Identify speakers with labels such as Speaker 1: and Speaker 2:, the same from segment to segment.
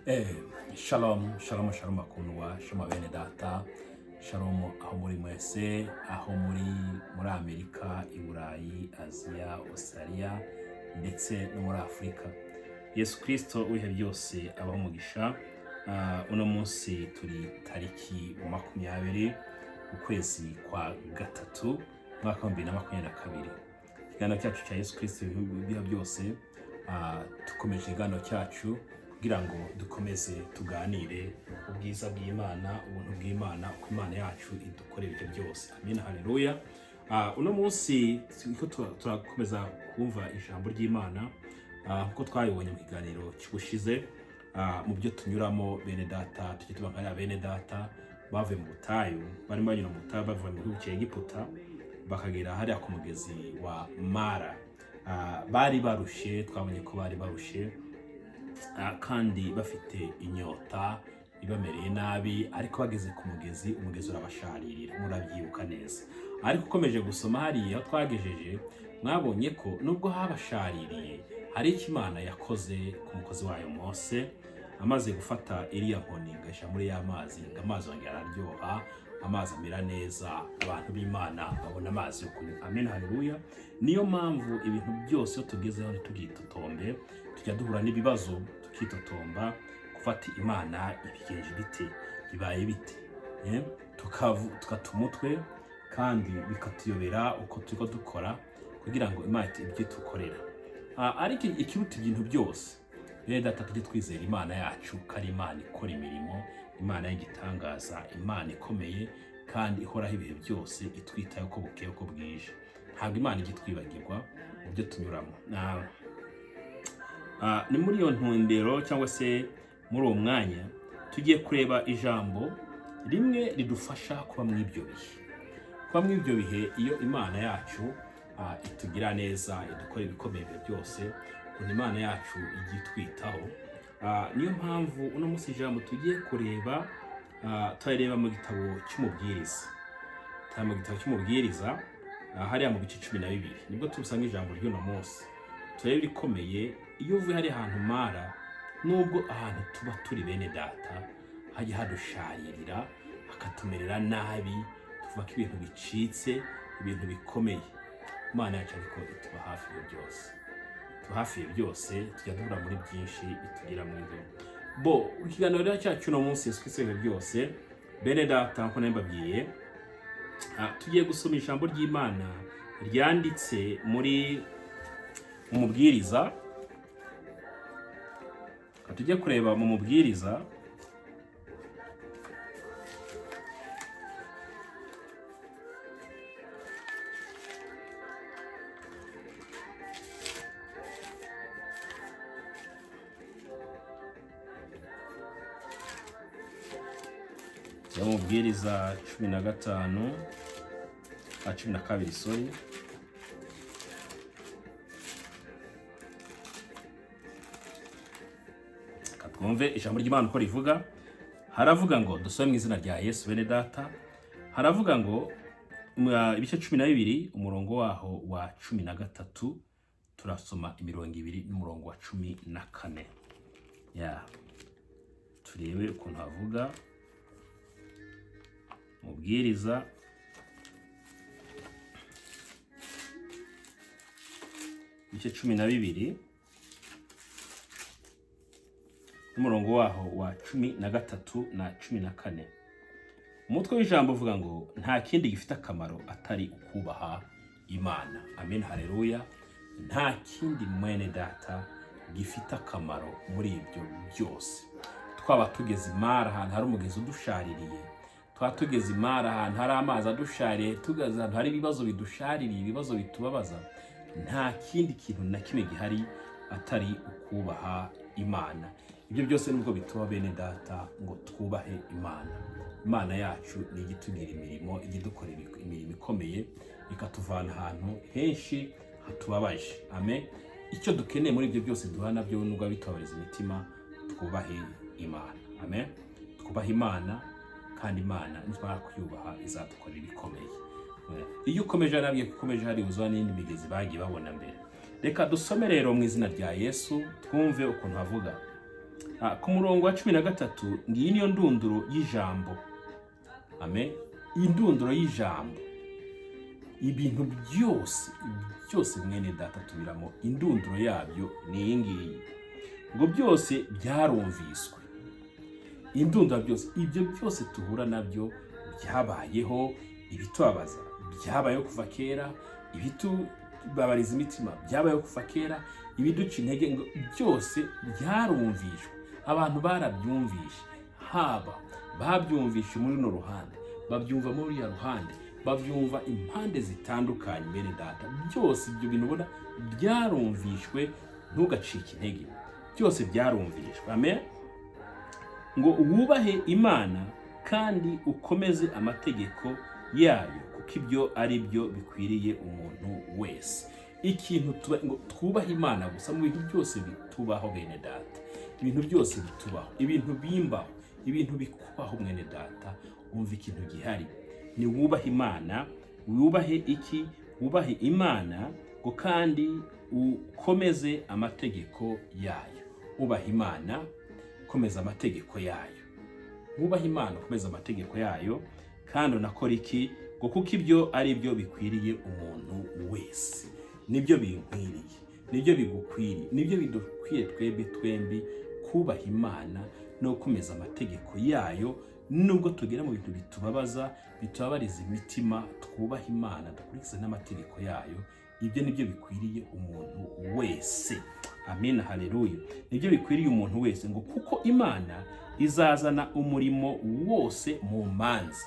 Speaker 1: Shalom, shalom, shalom akundwa, shalom bene data, shalom aho muri mwese, aho muri Amerika, i Burayi, Aziya, Australia ndetse no muri Afurika. Yesu Kristo w'ibihe byose abaho umugisha. Uno munsi turi tariki 20 ukwezi kwa gatatu umwaka wa 2022. Ikiganiro cyacu cya Yesu Kristo ibihe byose, dukomeje ikiganiro cyacu kugira ngo dukomeze tuganire ubwiza bw'Imana, ubuntu bw'Imana, uko Imana yacu idukorera ibyo byose. Amen, haleluya. Uno munsi turiko turakomeza kumva ijambo ry'Imana, nkuko twabibonye mu kiganiro cy'ubushize. Mu byo tunyuramo bene data, tujye tuba nka bene data bavuye mu butayu, barimo banyura mu butayu bava mu gihugu cya Egiputa bakagera hariya ku mugezi wa Mara. Bari barushe, twabonye ko bari barushe, kandi bafite inyota ibamereye nabi, ariko bageze ku mugezi, umugezi urabasharirira, murabyibuka neza. Ariko ukomeje gusoma hariya aho twagejeje, mwabonye ko nubwo habashaririye hari icyo Imana yakoze ku mukozi wayo Mose. Amaze gufata iriya nkoni ngashyira muri ya mazi, ngo amazi yongera araryoha, amazi amera neza, abantu b'Imana babona amazi yo kunywa. Amen, haleluya. Niyo mpamvu ibintu byose iyo tugezeho ntitugitotombe, tujya duhura n'ibibazo tukitotomba, gufata Imana ibigenje bite, bibaye bite, tukata umutwe kandi bikatuyobera uko turiko dukora kugira ngo Imana ibyo tukorera. Ariko ikiruta ibintu byose bene data, tujye twizera Imana yacu ko ari Imana ikora imirimo, Imana y'igitangaza, Imana ikomeye kandi ihoraho ibihe byose, itwitaho uko bukeye uko bwije. Ntabwo Imana ijya itwibagirwa mu byo tunyuramo. Ni muri iyo ntumbero cyangwa se muri uwo mwanya tugiye kureba ijambo rimwe ridufasha kuba muri ibyo bihe. Kuba muri ibyo bihe iyo Imana yacu itugira neza, idukora ibikomeye ibihe byose, ukuntu Imana yacu ijya itwitaho. Niyo mpamvu uno munsi ijambo tugiye kureba, turareba mu gitabo cy'umubwiriza. Turareba mu gitabo cy'umubwiriza, hariya mu bice 12 nibwo tubusanga ijambo ry'uno munsi. Turebe ibikomeye iyo uvuye hari ahantu Mara, nubwo ahantu tuba turi bene data hajya hadusharirira hakatumerera nabi, tuvuga ko ibintu bicitse, ibintu bikomeye. Imana yacu ariko ituba hafi ya byose, tuba hafi ya byose, tujya duhura muri byinshi bitugira muri byo. Bo ikiganiro rero cyacu uno munsi Yesu Kristo ibihe byose bene data, nkuko nari mbabwiye, tugiye gusoma ijambo ry'Imana ryanditse muri Umubwiriza. Tujye kureba mu Mubwiriza ya Mubwiriza 15, 12, sorry. Twumve ijambo ry'Imana uko rivuga. Haravuga ngo dusome mu izina rya Yesu bene data. Haravuga ngo ibice 12 umurongo waho wa 13, turasoma imirongo ibiri n'umurongo wa 14. Turebe ukuntu havuga. Mubwiriza ibice 12 n'umurongo waho wa 13 na 14. Umutwe w'ijambo uvuga ngo nta kindi gifite akamaro atari ukubaha Imana. Amen, haleluya. Nta kindi mwene data gifite akamaro muri ibyo byose. Twaba tugeze Mara ahantu hari umugezi udushaririye, twaba tugeze Mara ahantu hari amazi adushaririye, tugeze ahantu hari ibibazo bidushaririye, ibibazo bitubabaza, nta kindi kintu na kimwe gihari atari ukubaha Imana. Ibyo byose nubwo bituba bene data ngo twubahe Imana. Imana yacu ni igitugira imirimo, igidukorera imirimo ikomeye, ikatuvana ahantu henshi hatubabaje. Amen. Icyo dukeneye muri ibyo byose duha nabyo nubwo bitubabariza imitima, twubahe Imana. Amen. Twubahe Imana, kandi Imana nitwara kuyubaha izadukorera ibikomeye. Iyo ukomeje nabwiye ko ukomeje hari uzwa n'indi migezi bagiye babona mbere. Reka dusome rero mu izina rya Yesu twumve ukuntu havuga. Ku murongo wa 13, ngiyi niyo ndunduro y'ijambo. Amen. Indunduro y'ijambo, ibintu byose byose, mwene data, tubiramo, indunduro yabyo ni iyi ngiyi, ngo byose byarumviswe. Indunduro byose, ibyo byose tuhura nabyo byabayeho. Ibitubabaza byabayeho kuva kera, ibitubabariza imitima byabayeho kuva kera, ibiduca intege, ngo byose byarumvishwe. Abantu barabyumvishe, haba babyumvishe muri runo ruhande, babyumva muri uriya ruhande, babyumva impande zitandukanye. Bene data, byose ibyo bintu ubona byarumvishwe, ntugacike intege, byose byarumvishwe. Amen. Ngo wubahe Imana kandi ukomeze amategeko yayo, kuko ibyo ari byo bikwiriye umuntu wese. Ikintu tuba ngo twubahe Imana gusa mu bintu byose bitubaho. Bene data, ibintu byose bitubaho, ibintu bimbaho, ibintu bikubaho, mwene data, umva ikintu gihari ni wubahe Imana. Wubahe iki? Wubahe Imana ngo kandi ukomeze amategeko yayo. Ubaha Imana, komeza amategeko yayo. Wubahe Imana, ukomeze amategeko yayo, kandi unakora iki? Ngo kuko ibyo ari byo bikwiriye umuntu wese. Nibyo binkwiriye, nibyo bigukwiriye, nibyo bidukwiye twebwe twembi, kubaha Imana no gukomeza amategeko yayo. Nubwo tugera mu bintu bitubabaza, bitubabariza imitima, twubaha Imana, dukurikize n'amategeko yayo. Ibyo nibyo bikwiriye umuntu wese. Amen, haleluya. Nibyo bikwiriye umuntu wese, ngo kuko Imana izazana umurimo wose mu manza.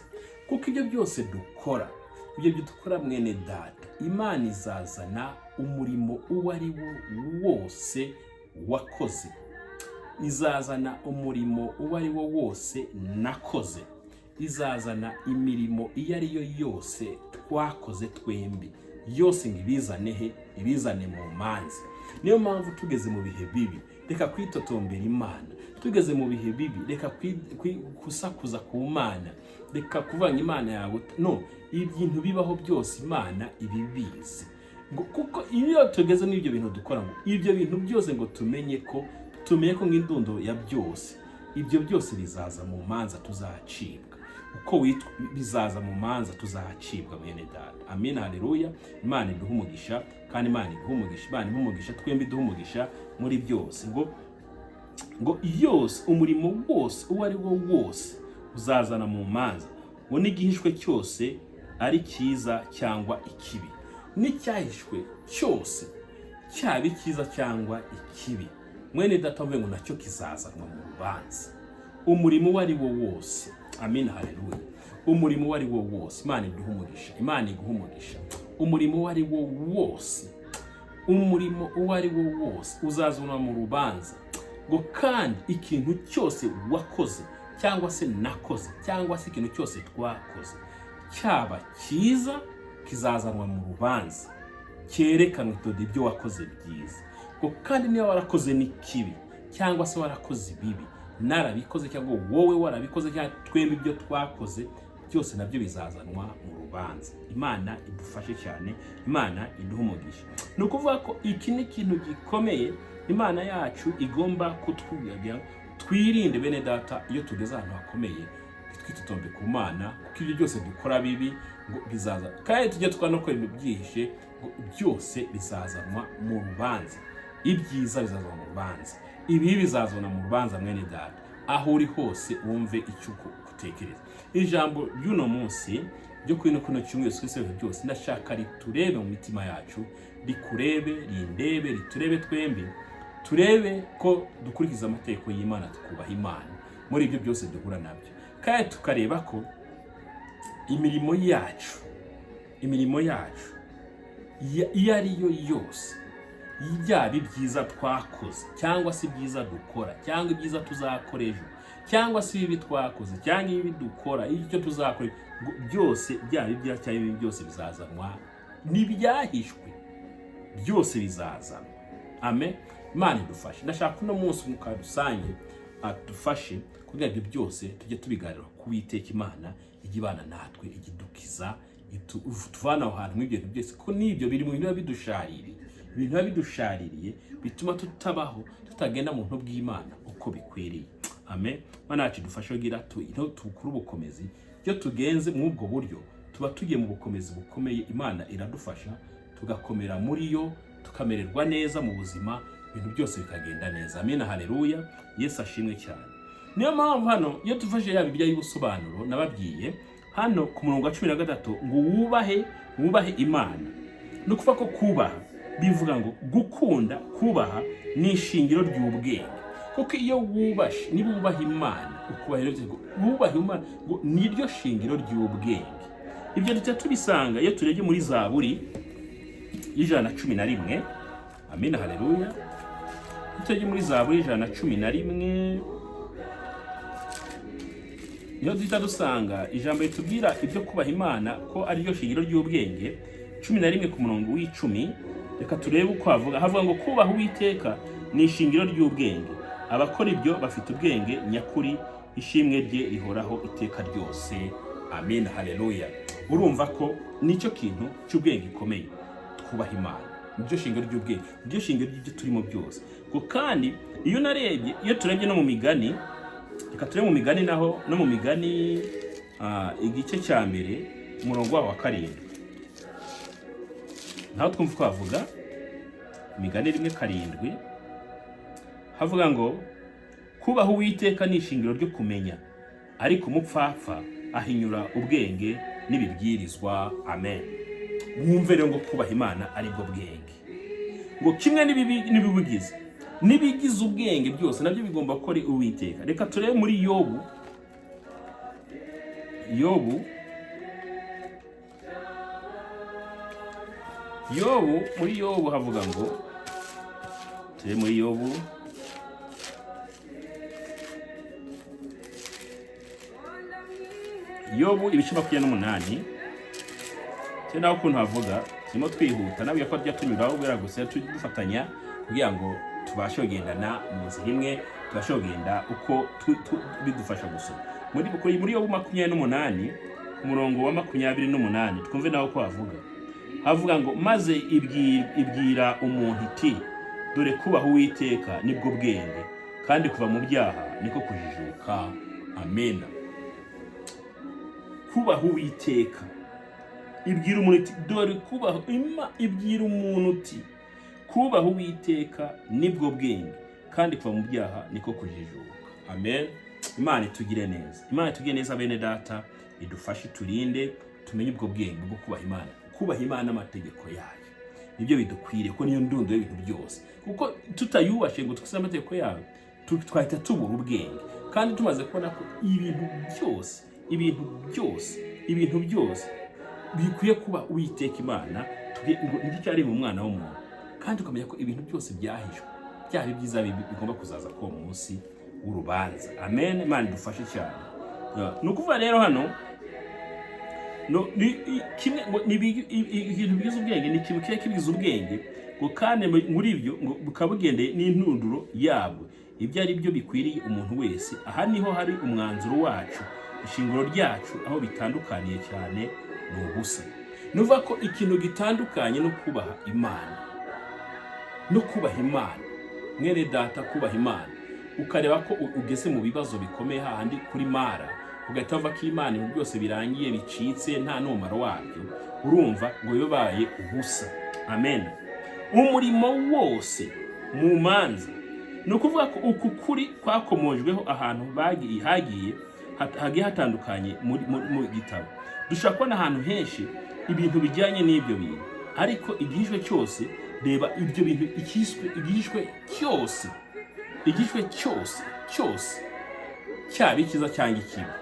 Speaker 1: Kuko ibyo byose dukora, ibyo byo dukora, mwene data, Imana izazana umurimo uwo ari wo wose wakoze, izazana umurimo uwo ari wo wose nakoze, izazana imirimo iyo ari yo yose twakoze twembi, yose ngo ibizane he? Ibizane mu manza. Niyo mpamvu tugeze mu bihe bibi, reka kwitotombera Imana. Tugeze mu bihe bibi, reka gusakuza ku Mana, reka kuvanga Imana yawe. No ibintu bibaho byose Imana ibibizi. Ngo kuko iyo tugeze n'ibyo bintu dukora, ngo ibyo bintu byose, ngo tumenye ko nk'indundo ya byose, ibyo byose bizaza mu manza, tuzacibwa uko witwa, bizaza mu manza, tuzacibwa, mwene data. Amen, haleluya. Imana iduhe umugisha, kandi Imana iguhe umugisha, Imana iduhe umugisha twembi, iduhe umugisha muri byose. Ngo yose, umurimo wose uwo ari wo wose uzazana mu manza, ngo n'igihishwe cyose, ari cyiza cyangwa ikibi, n'icyahishwe cyose, cyaba icyiza cyangwa ikibi, mwene data, mvuge ngo nacyo kizazanwa mu rubanza. Umurimo uwo ari wo wose. Amen, haleluya. Umurimo uwo ari wo wose, Imana iduhe umugisha, Imana iguhe umugisha. Umurimo uwo ari wo wose, umurimo uwo ari wo wose uzazanwa mu rubanza, ngo kandi ikintu cyose wakoze cyangwa se nakoze cyangwa se ikintu cyose twakoze, cyaba cyiza, kizazanwa mu rubanza, cyerekanwe todo ibyo wakoze byiza. Ngo kandi niba warakoze n'ikibi cyangwa se warakoze ibibi, narabikoze cyangwa wowe warabikoze cyangwa twembi ibyo twakoze byose, nabyo bizazanwa mu rubanza. Imana idufashe cyane, Imana iduhe umugisha. Ni ukuvuga ko iki ni ikintu gikomeye Imana yacu igomba kutwubwira. Twirinde, bene data, iyo tugeze ahantu hakomeye twitotombe ku Mana, kuko ibyo byose dukora bibi ngo bizaza, kandi tujye twanakora ibintu byihishe, ngo byose bizazanwa mu rubanza. Ibyiza bizazanwa mu rubanza, ibibi bizazanwa mu rubanza. Mwene data, aho uri hose wumve icyo utekereza. Ijambo ry'uno munsi ryo kuri kuno cyumweru twese byose, ndashaka riturebe mu mitima yacu, rikurebe, rindebe, riturebe twembi, turebe ko dukurikiza amategeko y'Imana, tukubaha Imana muri ibyo byose duhura nabyo, kandi tukareba ko imirimo yacu iyo ari yo yose, byaba ibyiza twakoze cyangwa se ibyiza dukora cyangwa ibyiza tuzakora ejo, cyangwa se ibibi twakoze cyangwa ibibi dukora, icyo tuzakora, ngo byose, byaba ibyiza cyangwa ibibi, byose bizazanwa, n'ibyahishwe byose bizazanwa. Amen. Imana idufashe. Ndashaka uno munsi Umwuka rusange adufashe kugira ibyo byose tujye tubiganira ku Uwiteka. Imana ijye ibana natwe, ijye idukiza, tuvana aho hantu mw'ibyo bintu byose, kuko n'ibyo biri mu bintu biba bidushaririye. Ibintu biba bidushaririye bituma tutabaho, tutagenda mu buntu bw'Imana uko bikwiriye. Amen. Mana yacu idufashe kugira tukure ubukomezi. Iyo tugenze muri ubwo buryo, tuba tugiye mu bukomezi bukomeye. Imana iradufasha tugakomera muri yo, tukamererwa neza mu buzima, ibintu byose bikagenda neza. Amen, haleluya, Yesu ashimwe cyane. Niyo mpamvu hano iyo tufashe ya Bibiliya y'ubusobanuro nababwiye hano ku murongo wa 13 ngo wubahe, wubahe Imana. Ni ukuvuga ko kubaha bivuga ngo gukunda, kubaha ni ishingiro ry'ubwenge, kuko iyo wubashe, niba wubaha Imana, ukubaha ibyo, wubaha Imana ngo niryo shingiro ry'ubwenge. Ibyo duhita tubisanga iyo turebye muri Zaburi y'111. Amen, haleluya. Iyo turebye muri Zaburi y'111, niho duhita dusanga ijambo ritubwira ibyo kubaha Imana ko ari ryo shingiro ry'ubwenge. 11 ku murongo w'10, reka turebe uko havuga. Havuga ngo kubaha Uwiteka ni ishingiro ry'ubwenge, abakora ibyo bafite ubwenge nyakuri, ishimwe rye rihoraho iteka ryose. Amen, haleluya. Urumva ko nicyo kintu cy'ubwenge gikomeye, twubaha Imana niryo shingiro ry'ubwenge, niryo shingiro ry'ibyo turimo byose. Ngo kandi iyo unarebye, iyo turebye no mu Migani, reka turebe mu Migani naho, no mu Migani igice cya 1, umurongo waho wa 7, naho twumva uko havuga. Imigani 1:7 havuga ngo kubaha Uwiteka ni ishingiro ryo kumenya, ariko umupfapfa ahinyura ubwenge n'ibibwirizwa. Amen. Mwumve rero ngo kubaha Imana aribwo bwenge, ngo kimwe n'ibibugize, n'ibigize ubwenge byose nabyo bigomba gukora Uwiteka. Reka turebe muri Yobu. Yobu, Yobu, muri Yobu havuga ngo, turebe muri Yobu, Yobu ibice 28, turebe naho ukuntu havuga. Turimo twihuta, nabwiye ko tujya tunyuraho kubera gusa dufatanya kugira ngo tubashe kugendana mu nzira imwe, tubashe kugenda uko bidufasha gusoma. Muri Yobu 28, ku murongo wa 28, twumve naho uko havuga. Havuga ngo maze ibwira umuntu iti dore kubaha Uwiteka nibwo bwenge, kandi kuva mu byaha niko kujijuka. Amena. Kubaha Uwiteka, ibwira umuntu iti dore kubaha ibwira umuntu uti kubaha Uwiteka nibwo bwenge, kandi kuva mu byaha niko kujijuka. Amen. Imana itugire neza, Imana itugire neza bene data, idufashe, turinde, tumenye ubwo bwenge bwo kubaha Imana. Kubaha Imana n'amategeko yayo nibyo bidukwiriye, ko niyo ndundo y'ibintu byose, kuko tutayubashe ngo twese amategeko yayo twahita tubura ubwenge. Kandi tumaze kubona ko ibintu byose, ibintu byose, ibintu byose bikwiye kuba Uwiteka Imana, ngo nicyo cyari mu mwana w'umuntu. Kandi ukamenya ko ibintu byose byahishwe, byaba ibyiza bigomba kuzaza kuri uwo munsi w'urubanza. Amen. Imana idufashe cyane. Ni ukuvuga rero hano kimwe ngo ni ibintu bigize ubwenge, ni kimwe kiba kibigize ubwenge, ngo kandi muri ibyo ngo bukaba bugendeye n'intunduro yabwo, ibyo ari byo bikwiriye umuntu wese. Aha niho hari umwanzuro wacu, ishingiro ryacu, aho bitandukaniye cyane ni ubusa. Ni ukuvuga ko ikintu gitandukanye no kubaha Imana, no kubaha Imana, mwene data, kubaha Imana ukareba ko ugeze mu bibazo bikomeye hahandi kuri Mara, ugahita wumva ko Imana ibintu byose birangiye, bicitse, nta n'umumaro wabyo, urumva ngo bibaye ubusa. Amen. Umurimo wose mu manza, ni ukuvuga ko uku kuri kwakomojweho ahantu hagiye hagiye hatandukanye mu gitabo. Dushobora kubona ahantu henshi ibintu bijyanye n'ibyo bintu, ariko igihishwe cyose, reba ibyo bintu, igihishwe cyose, igihishwe cyose cyose, cyaba icyiza cyangwa ikibi,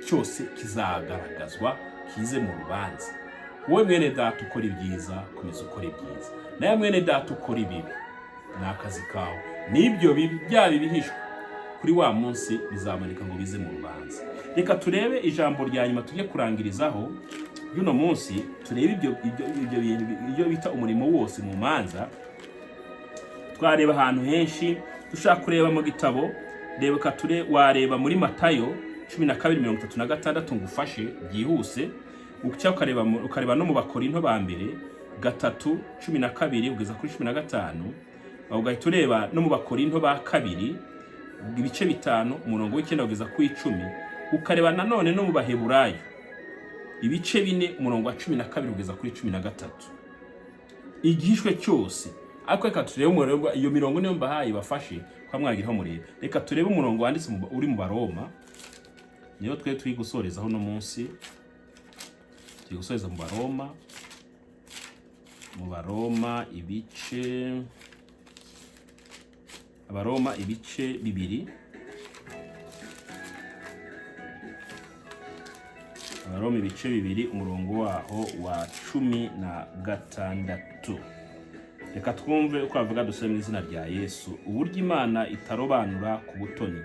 Speaker 1: cyose kizagaragazwa, kize mu rubanza. Wowe mwene data ukora ibyiza, komeza ukora ibyiza. Nawe mwene data ukora ibibi, ni akazi kawe. N'ibyo bibi byaba ibihishwe, kuri wa munsi bizamanika ngo bize mu rubanza. Reka turebe ijambo rya nyuma tujye kurangirizaho y'uno munsi, turebe ibyo bintu, ibyo bita umurimo wose mu manza. Twareba ahantu henshi, dushaka kureba mu gitabo, reba ture, wareba muri Matayo 12:36 ngufashe byihuse, ucya ukareba no mu Bakorinto ba mbere 3:12 kugeza kuri 15, ugahita ureba no mu Bakorinto ba kabiri ibice 5, umurongo w'9 kugeza ku 10, ukareba nanone no mu Baheburayo ibice 4, umurongo wa 12 kugeza kuri 13. Igihishwe cyose. Ariko reka turebe umurongo, iyo mirongo niyo mbahaye bafashe kwa mwagiraho murebe. Reka turebe umurongo wanditse uri mu Baroma, niyo twe turi gusorezaho uno munsi. Turi gusoreza mu Baroma, mu Baroma ibice, Abaroma ibice 2, Abaroma ibice 2, umurongo waho wa 16. Reka twumve uko bavuga, dusome mu izina rya Yesu, uburyo Imana itarobanura ku butoni.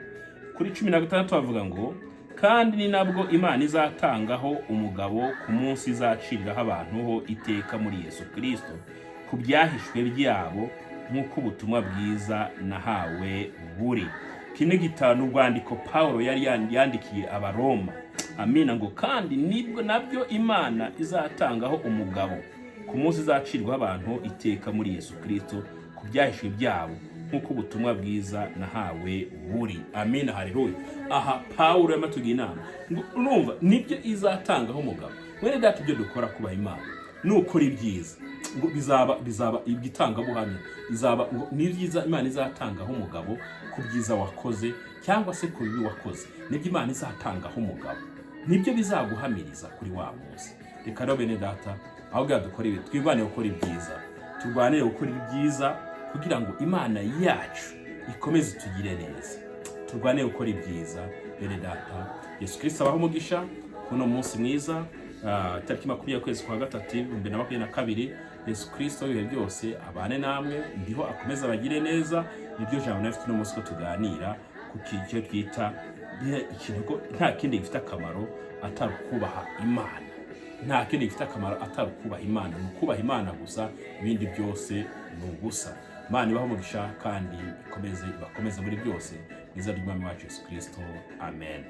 Speaker 1: Kuri 16 bavuga ngo: "Kandi ni nabwo Imana izatangaho umugabo ku munsi izaciriraho abantu ho iteka muri Yesu Kirisito ku byahishwe byabo, nk'uko ubutumwa bwiza nahawe buri." Iki ni gitanu, urwandiko Pawulo yari yandikiye Abaroma. Amina. Ngo kandi nibwo nabyo Imana izatangaho umugabo ku munsi izacirwaho abantu iteka muri Yesu Kirisito ku byahishwe byabo, nk'uko ubutumwa bwiza nahawe buri. Amina, haleluya. Aha Pawulo yamatugiye inama ngo urumva nibyo izatangaho umugabo. Mwene data, ibyo dukora kubaha Imana, nukora ibyiza, ngo bizaba igitangabuhamya, izaba ngo ni byiza Imana izatangaho umugabo ku byiza wakoze cyangwa se ku bibi wakoze. Nibyo Imana izatangaho umugabo, nibyo bizaguhamiriza kuri wa munsi. Reka rero bene data, aho bwa dukora ibi, twirwanire gukora ibyiza, turwanire gukora ibyiza kugira ngo Imana yacu ikomeze itugire neza. Turwanire gukora ibyiza, bene data. Yesu Kirisito abaho umugisha kuno munsi mwiza, tariki 20 ukwezi kwa gatatu 2022. Yesu Kirisito w'ibihe byose abane namwe, ndiho akomeze abagire neza. Niryo jambo nafite uno munsi ko tuganira ku kintu twita ikintu ko nta kindi gifite akamaro atari ukubaha Imana. Nta kindi gifite akamaro atari ukubaha Imana, ni ukubaha Imana gusa, ibindi byose ni ubusa. Imana ibahe umugisha kandi ikomeze ibakomeze muri byose, mu izina ry'Umwami wacu Yesu Kirisito, amen.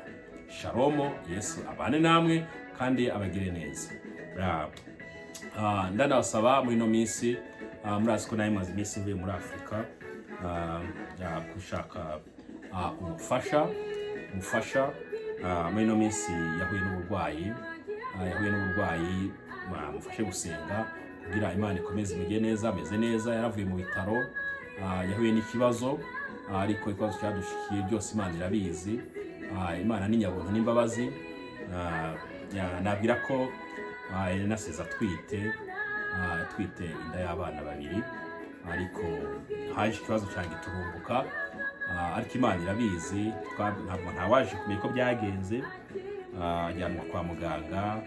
Speaker 1: Shalomo, Yesu abane namwe kandi abagire neza. Ndanabasaba muri ino minsi, murazi ko nawe maze iminsi mvuye muri Afurika, gushaka umufasha. Muri ino minsi yahuye n'uburwayi, yahuye n'uburwayi, mufashe gusenga kugira Imana ikomeze imugire neza. Ameze neza, yaravuye mu bitaro. Yahuye n'ikibazo, ariko ikibazo cyadushikiye byose Imana irabizi. Imana ni nyabuntu n'imbabazi. Nabwira ko yanasize atwite, atwite inda y'abana babiri, ariko haje ikibazo cya giturumbuka. Ariko Imana irabizi, ntabwo ntawaje kumenya ko byagenze. Ajyanwa kwa muganga,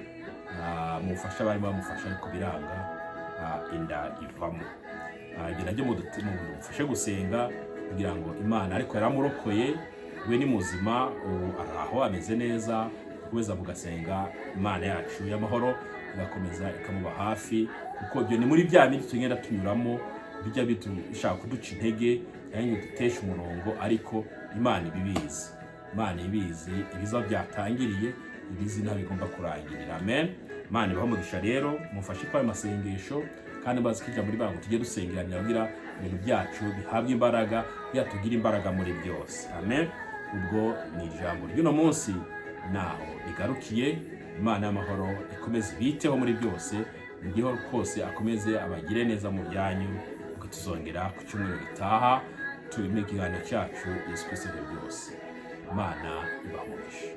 Speaker 1: mu bufasha barimo bamufasha, ariko biranga, inda ivamo. Ibyo nabyo mudufashe gusenga kugira ngo Imana, ariko yaramurokoye, we ni muzima ubu, araho ameze neza. Gukomeza mugasenga, Imana yacu y'amahoro igakomeza ikamuba hafi, kuko ibyo ni muri bya bindi tugenda tunyuramo bijya bishaka kuduca intege cyangwa ngo duteshe umurongo, ariko Imana ibibizi, Imana ibizi ibiza byatangiriye, ibizi ntabwo bigomba kurangirira. Amen. Imana ibahe umugisha rero, mufashe kwa ayo masengesho, kandi bazi ko ijambo rivuga ngo tujye dusengeranira kugira ibintu byacu bihabwe imbaraga, kugira tugire imbaraga muri byose. Amen. Ubwo ni ijambo ry'uno munsi naho rigarukiye. Imana y'amahoro ikomeze ibiteho muri byose, ndiho kose akomeze abagire neza mu byanyu. Ubwo tuzongera ku cyumweru gitaha turi mu kiganiro cyacu. Yesu Kristo ibihe byose. Imana ibahe umugisha.